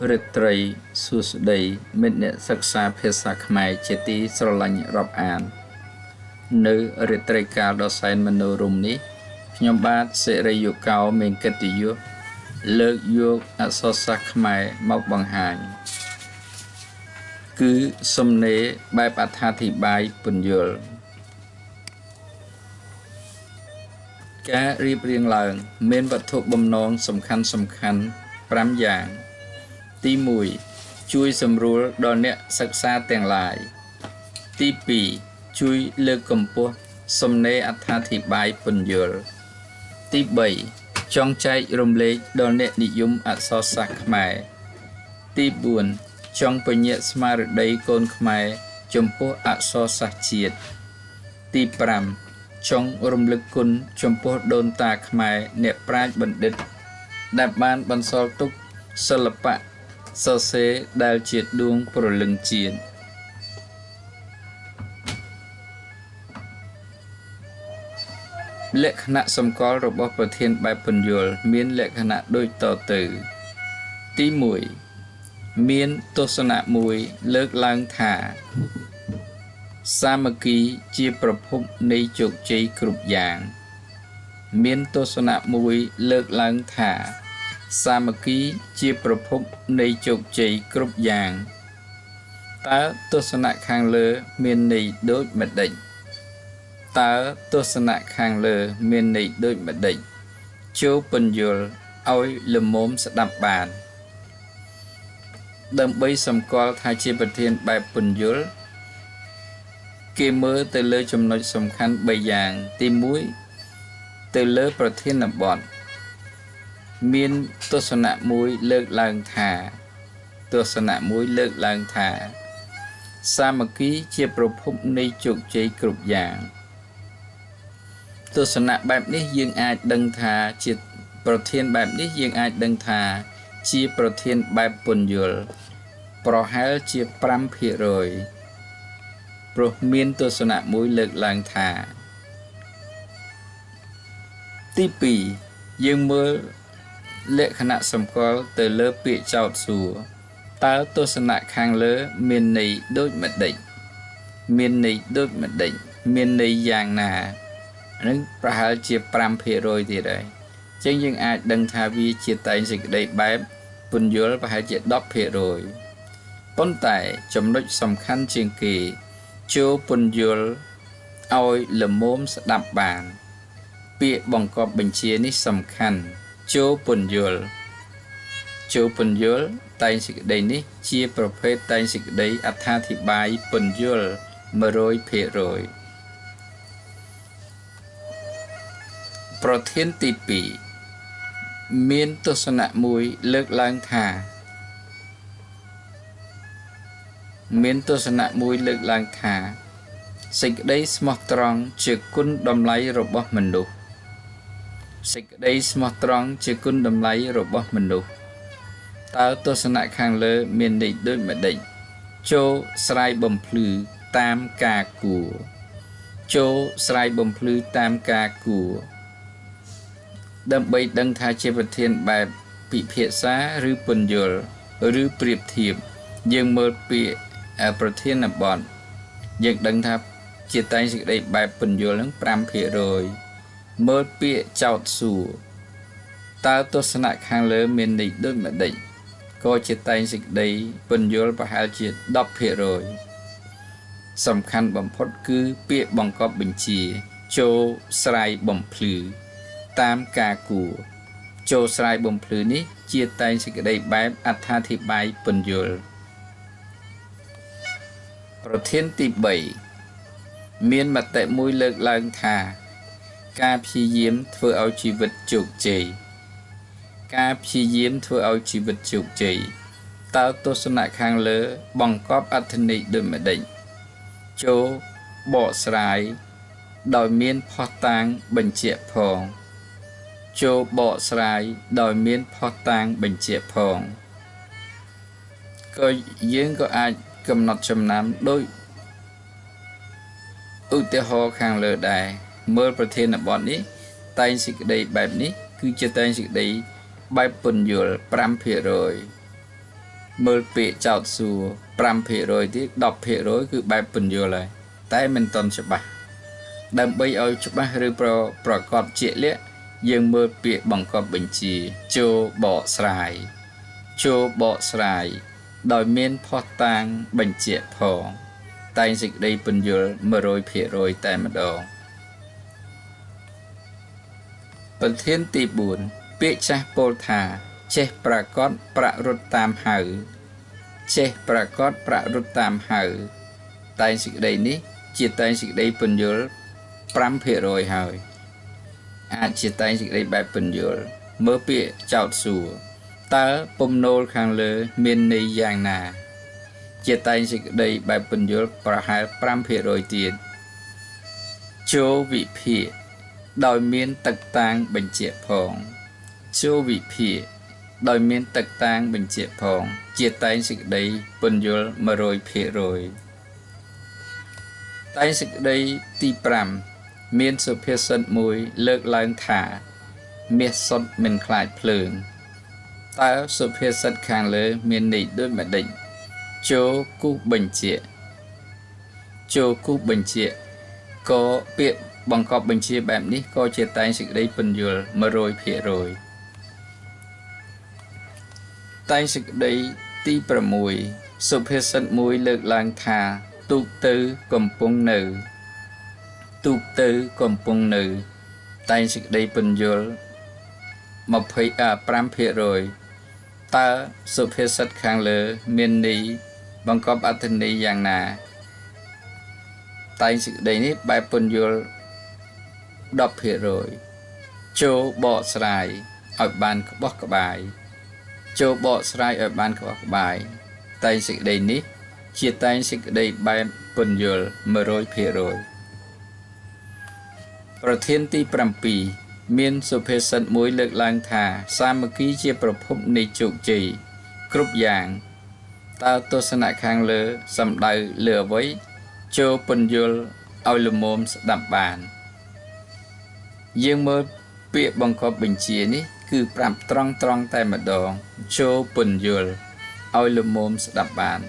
រាត្រីសួស្តីមិត្តអ្នកសិក្សាភាសាខ្មែរជាទីស្រឡាញ់រាប់អាននៅរាត្រីកាលដ៏សែនមនោរម្យនេះខ្ញុំបាទសិរីយុកោមានកិត្តិយសលើកយកអក្សរសាស្ត្រខ្មែរមកបង្ហាញគឺសំណេរបែបអត្ថាធិប្បាយពន្យល់ការរៀបរៀងឡើងមានវត្ថុបំណងសំខាន់សំខាន់5យ៉ាងទី1ជួយសម្រួលដល់អ្នកសិក្សាទាំងឡាយទី2ជួយលើកកម្ពស់សំណេរអត្ថាធិប្បាយពន្យល់ទី3ចង់ចែករំលែកដល់អ្នកនិយមអក្សរសាស្ត្រខ្មែរទី4ចង់ពញ្ញាក់ស្មារតីកូនខ្មែរចំពោះអក្សរសាស្ត្រជាតិទី5ចង់រំលឹកគុណចំពោះដូនតាខ្មែរអ្នកប្រាជ្ញបណ្ឌិតដែលបានបន្សល់ទុកសិល្បៈសរសេរដែលជាដួងព្រលឹងជាតិលក្ខណៈសម្គាល់របស់ប្រធានបែបពន្យល់មានលក្ខណៈដូចតទៅទី1មានទស្សនៈមួយលើកឡើងថាសាមគ្គីជាប្រភពនៃជោគជ័យគ្រប់យ៉ាងមានទស្សនៈមួយលើកឡើងថាសាមគ្គីជាប្រភពនៃជោគជ័យគ្រប់យ៉ាងតើទស្សនៈខាងលើមានន័យដូចម្ដេចតើទស្សនៈខាងលើមានន័យដូចម្ដេចចូលពន្យល់ឲ្យល្មមស្ដាប់បានដើម្បីសម្គាល់ថាជាប្រធានបែបពន្យល់គេមើលទៅលើចំណុចសំខាន់3យ៉ាងទី1ទៅលើប្រធានបទមានទស្សនៈមួយលើកឡើងថាទស្សនៈមួយលើកឡើងថាសាមគ្គីជាប្រភពនៃជោគជ័យគ្រប់យ៉ាងទស្សនៈបែបនេះយើងអាចដឹងថាជាប្រធានបែបនេះយើងអាចដឹងថាជាប្រធានបែបពន្យល់ប្រហែលជា5%ព្រោះមានទស្សនៈមួយលើកឡើងថាទី2យើងមើលលក្ខណៈសម្គាល់ទៅលើពាក្យចោទសួរតើទស្សនៈខាងលើមានន័យដូចម្ដេចមានន័យដូចម្ដេចមានន័យយ៉ាងណានឹងប្រហែលជា5%ទៀតហើយអញ្ចឹងយើងអាចដឹងថាវាជាតែងសេចក្តីបែបពន្យល់ប្រហែលជា10%ប៉ុន្តែចំណុចសំខាន់ជាងគេចូលពន្យល់ឲ្យល្មមស្ដាប់បានពាក្យបង្កប់បញ្ជានេះសំខាន់ចូលពន្យល់ចូលពន្យល់តែងសេចក្តីនេះជាប្រភេទតែងសេចក្តីអត្ថាធិប្បាយពន្យល់100%ប្រធានទី2មានទស្សនៈមួយលើកឡើងថាមានទស្សនៈមួយលើកឡើងថាសេចក្តីស្មោះត្រង់ជាគុណតម្លៃរបស់មនុស្សសេចក្តីស្មោះត្រង់ជាគុណតម្លៃរបស់មនុស្សតើទស្សនៈខាងលើមានន័យដូចម្ដេចចូលស្រាយបំភ្លឺតាមការគួរចូលស្រាយបំភ្លឺតាមការគួរដើម្បីដឹងថាជាប្រធានបែបពិភាក្សាឬពន្យល់ឬប្រៀបធៀបយើងមើលពាក្យប្រធានបទយើងដឹងថាជាតែងសេចក្តីបែបពន្យល់នឹង5%មើលពាក្យចោទសួរតើទស្សនៈខាងលើមានន័យដូចម្ដេចក៏ជាតែងសេចក្តីពន្យល់ប្រហែលជា10%សំខាន់បំផុតគឺពាក្យបង្កប់បញ្ជាចូលស្រាយបំភ្លឺតាមការគួរចូលស្រាយបំភ្លឺនេះជាតែងសេចក្តីបែបអត្ថាធិប្បាយពន្យល់ប្រធានទី3មានមតិមួយលើកឡើងថាការព្យាយាមធ្វើឲ្យជីវិតជោគជ័យការព្យាយាមធ្វើឲ្យជីវិតជោគជ័យតើទស្សនៈខាងលើបង្កប់អត្ថន័យដូចម្ដេចចូលបកស្រាយដោយមានភស្តុតាងបញ្ជាក់ផងចូលបកស្រាយដោយមានភស្តុតាងបញ្ជាក់ផងក៏យើងក៏អាចកំណត់ចំណាំដោយឧទាហរណ៍ខាងលើដែរមើលប្រធានបទនេះតែងសេចក្តីបែបនេះគឺជាតែងសេចក្តីបែបពន្យល់5% មើលពាក្យចោតសួរ5%ទៀត10%គឺបែបពន្យល់ហើយតែមិនទាន់ច្បាស់ដើម្បីឲ្យច្បាស់ឬប្រកបជាក់លាក់យើងមើលពាក្យបង្កប់បញ្ជាចូលបកស្រាយចូលបកស្រាយដោយមានភស្តុតាងបញ្ជាក់ផងតែងសេចក្តីពន្យល់100%តែម្ដងប្រធានទី4ពាក្យចាស់ពោលថាចេះប្រកបប្រាក់រត់តាមហៅចេះប្រកបប្រាក់រត់តាមហៅតែងសេចក្តីនេះជាតែងសេចក្តីពន្យល់5%ហើយអាចជាតែងសេចក្តីបែបពន្យល់មើលពាក្យចោតសួរតើពំនោលខាងលើមានន័យយ៉ាងណាជាតែងសេចក្តីបែបពន្យល់ប្រហែល5%ទៀតចូលវិភាគដោយមានទឹកតាងបញ្ជាក់ផងចូលវិភាគដោយមានទឹកតាងបញ្ជាក់ផងជាតែងសេចក្តីពន្យល់100%តែងសេចក្តីទី5មានសុភាសិតមួយលើកឡើងថាមាសសុទ្ធមិនខ្លាចភ្លើងតើសុភាសិតខាងលើមានន័យដូចម្ដេចចូលគូសបញ្ជាក់ចូលគូសបញ្ជាក់ក៏ពាក្យបង្កប់បញ្ជាបែបនេះក៏ជាតែងសេចក្តីពន្យល់100%តែងសេចក្តីទី6សុភាសិតមួយលើកឡើងថាទូកទៅកំពុងនៅទូកទៅកំពុងនៅតែងសេចក្តីពន្យល់25%តើសុភាសិតខាងលើមានន័យបង្កប់អត្ថន័យយ៉ាងណាតែងសេចក្តីនេះបែបពន្យល់10%ចូលបកស្រាយឲ្យបានក្បោះក្បាយចូលបកស្រាយឲ្យបានក្បោះក្បាយតែងសេចក្តីនេះជាតែងសេចក្តីបែបពន្យល់100%ប្រធានទី7មានសុភាសិតមួយលើកឡើងថាសាមគ្គីជាប្រភពនៃជោគជ័យគ្រប់យ៉ាងតើទស្សនៈខាងលើសំដៅលើអ្វីចូលពន្យល់ឲ្យល្មមស្ដាប់បានយើងមើលពាក្យបង្កប់បញ្ជានេះគឺប្រាប់ត្រង់តែម្ដងចូលពន្យល់ឲ្យល្មមស្ដាប់បាន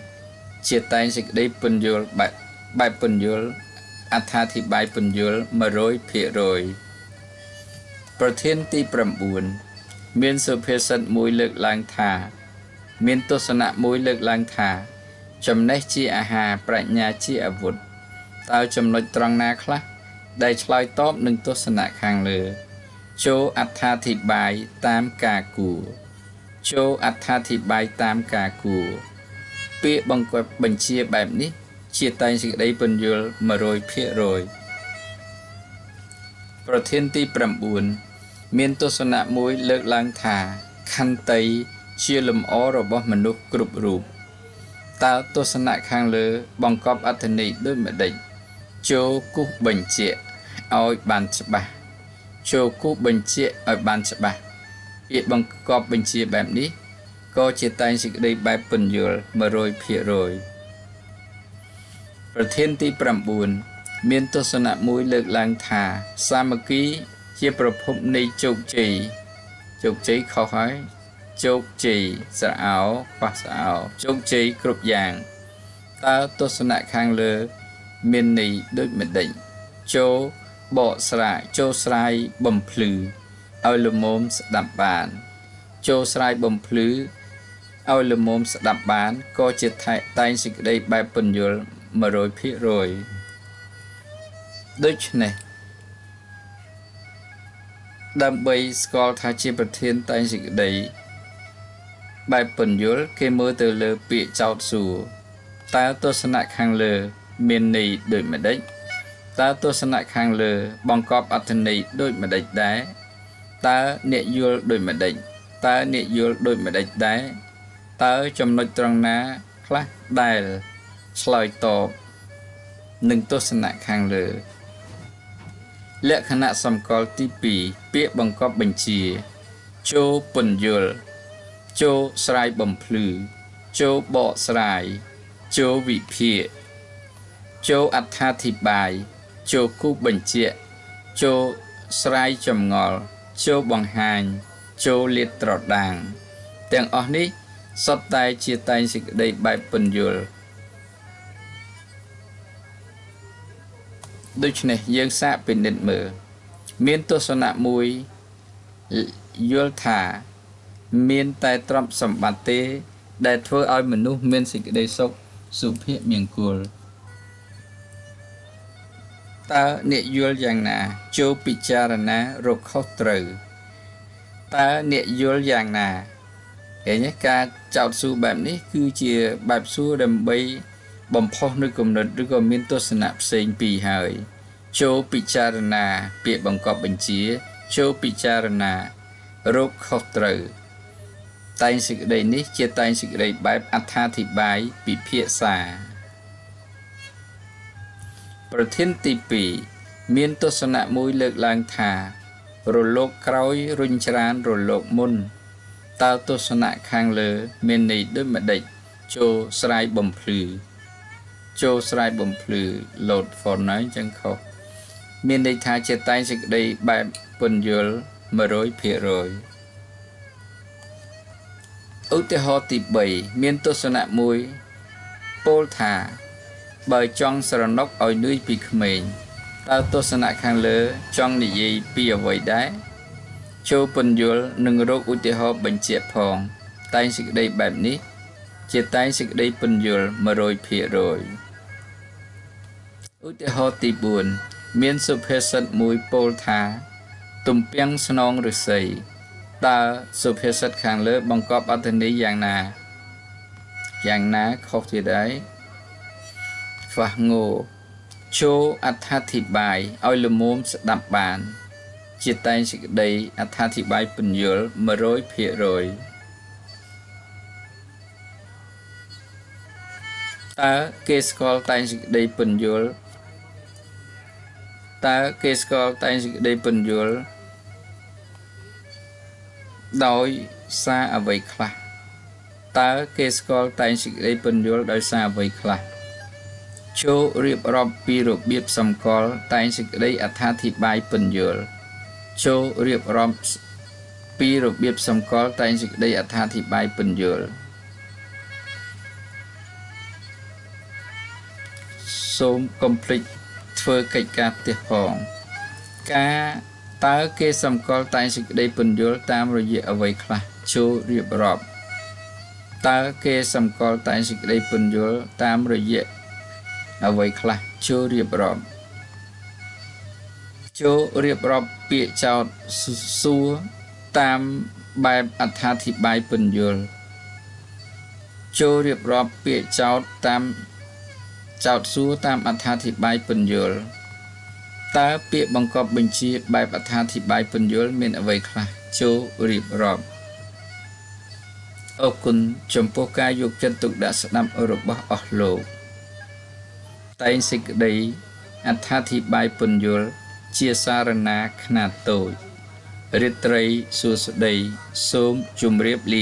ជាតែងសេចក្តីពន្យល់បែបពន្យល់អត្ថាធិប្បាយពន្យល់100%ប្រធានទី9មានសុភាសិតមួយលើកឡើងថាមានទស្សនៈមួយលើកឡើងថាចំណេះជាអាហារប្រាជ្ញាជាអាវុធតើចំណុចត្រង់ណាខ្លះដែលឆ្លើយតបនឹងទស្សនៈខាងលើចូលអត្ថាធិប្បាយតាមការគួរចូលអត្ថាធិប្បាយតាមការគួរពាក្យបង្កប់បញ្ជាបែបនេះជាតែងសេចក្តីពន្យល់100%ប្រធានទី9មានទស្សនៈមួយលើកឡើងថាខន្តីជាលំអរបស់មនុស្សគ្រប់រូបតើទស្សនៈខាងលើបង្កប់អត្ថន័យដូចម្ដេចចូលគូសបញ្ជាក់ឲ្យបានច្បាស់ចូលគូសបញ្ជាក់ឲ្យបានច្បាស់ពាក្យបង្កប់បញ្ជាបែបនេះក៏ជាតែងសេចក្តីបែបពន្យល់100%ប្រធានទី9មានទស្សនៈមួយលើកឡើងថាសាមគ្គីជាប្រភពនៃជោគជ័យជោគជ័យខុសហើយជោគជ័យស្រអោប៉ះស្រអោជោគជ័យគ្រប់យ៉ាងតើទស្សនៈខាងលើមានន័យដូចម្ដេចចូលបកស្រាយចូលស្រាយបំភ្លឺឲ្យល្មមស្ដាប់បានចូលស្រាយបំភ្លឺឲ្យល្មមស្ដាប់បានក៏ជាតែងសេចក្តីបែបពន្យល់100%ដូច្នេះដើម្បីស្គាល់ថាជាប្រធានតែងសេចក្តីបែបពន្យល់គេមើលទៅលើពាក្យចោតសួរតើទស្សនៈខាងលើមានន័យដូចម្ដេចតើទស្សនៈខាងលើបង្កប់អត្ថន័យដូចម្ដេចដែរតើអ្នកយល់ដូចម្ដេចតើអ្នកយល់ដូចម្ដេចដែរតើចំណុចត្រង់ណាខ្លះដែលឆ្លើយតបនឹងទស្សនៈខាងលើលក្ខណៈសម្គាល់ទី2ពាក្យបង្កប់បញ្ជាចូលពន្យល់ចូលស្រាយបំភ្លឺចូលបកស្រាយចូលវិភាគចូលអត្ថាធិប្បាយចូលគូសបញ្ជាក់ចូលស្រាយចម្ងល់ចូលបង្ហាញចូលលាតត្រដាងទាំងអស់នេះ សុទ្ធតែជាតែងសេចក្តីបែបពន្យល់ដូច្នេះយើងសាកពិនិត្យមើលមានទស្សនៈមួយយល់ថាមានតែទ្រព្យសម្បត្តិទេដែលធ្វើឲ្យមនុស្សមានសេចក្តីសុខសុភមង្គលតើអ្នកយល់យ៉ាងណាចូលពិចារណារកខុសត្រូវតើអ្នកយល់យ៉ាងណាឃើញទេការចោទសួរបែបនេះគឺជាបែបសួរដើម្បីបំផុសនូវគំនិតឬក៏មានទស្សនៈផ្សេងពីហើយចូលពិចារណាពាក្យបង្កប់បញ្ជាចូលពិចារណារកខុសត្រូវតែងសេចក្តីនេះជាតែងសេចក្តីបែបអត្ថាធិប្បាយពិភាក្សាប្រធានទី2មានទស្សនៈមួយលើកឡើងថារលកក្រោយរុញច្រានរលកមុនតើទស្សនៈខាងលើមានន័យដូចម្ដេចចូលស្រាយបំភ្លឺចូលស្រាយបំភ្លឺ load for ណៃចឹងខុសមានន័យថាជាតែងសេចក្តីបែបពន្យល់ 100% ឧទាហរណ៍ទី3មានទស្សនៈមួយពោលថាបើចង់ស្រណុកឲ្យនឿយពីក្មេងតើទស្សនៈខាងលើចង់និយាយពីអ្វីដែរចូលពន្យល់និងរកឧទាហរណ៍បញ្ជាក់ផងតែងសេចក្តីបែបនេះជាតែងសេចក្តីពន្យល់ 100% ឧទាហរណ៍ទី4មានសុភាសិតមួយពោលថាទំពាំងស្នងឫស្សីតើសុភាសិតខាងលើបង្កប់អត្ថន័យយ៉ាងណាយ៉ាងណាខុសទៀតហើយខ្វះងោចូលអត្ថាធិប្បាយឲ្យល្មមស្ដាប់បានជាតែងសេចក្តីអត្ថាធិប្បាយពន្យល់ 100% តើគេស្គាល់តែងសេចក្តីពន្យល់តើគេស្គាល់តែងសេចក្តីពន្យល់ដោយសារអ្វីខ្លះតើគេស្គាល់តែងសេចក្តីពន្យល់ដោយសារអ្វីខ្លះចូលរៀបរាប់ពីរបៀបសម្គាល់តែងសេចក្តីអត្ថាធិប្បាយពន្យល់ចូលរៀបរាប់ពីរបៀបសម្គាល់តែងសេចក្តីអត្ថាធិប្បាយពន្យល់សូមកុំភ្លេចធ្វើកិច្ចការផ្ទះផងការតើគេសម្គាល់តែងសេចក្តីពន្យល់តាមរយៈអ្វីខ្លះចូលរៀបរាប់តើគេសម្គាល់តែងសេចក្តីពន្យល់តាមរយៈអ្វីខ្លះចូលរៀបរាប់ចូលរៀបរាប់ពាក្យចោទសួរតាមបែបអត្ថាធិប្បាយពន្យល់ចូលរៀបរាប់ពាក្យចោទតាមចោទសួរតាមអត្ថាធិប្បាយពន្យល់តើពាក្យបង្កប់បញ្ជាបែបអត្ថាធិប្បាយពន្យល់មានអ្វីខ្លះចូលរៀបរាប់អរគុណចំពោះការយកចិត្តទុកដាក់ស្ដាប់របស់អស់លោកតែងសេចក្តីអត្ថាធិប្បាយពន្យល់ជាសារណាខ្នាតតូចរាត្រីសួស្តីសូមជម្រាបលា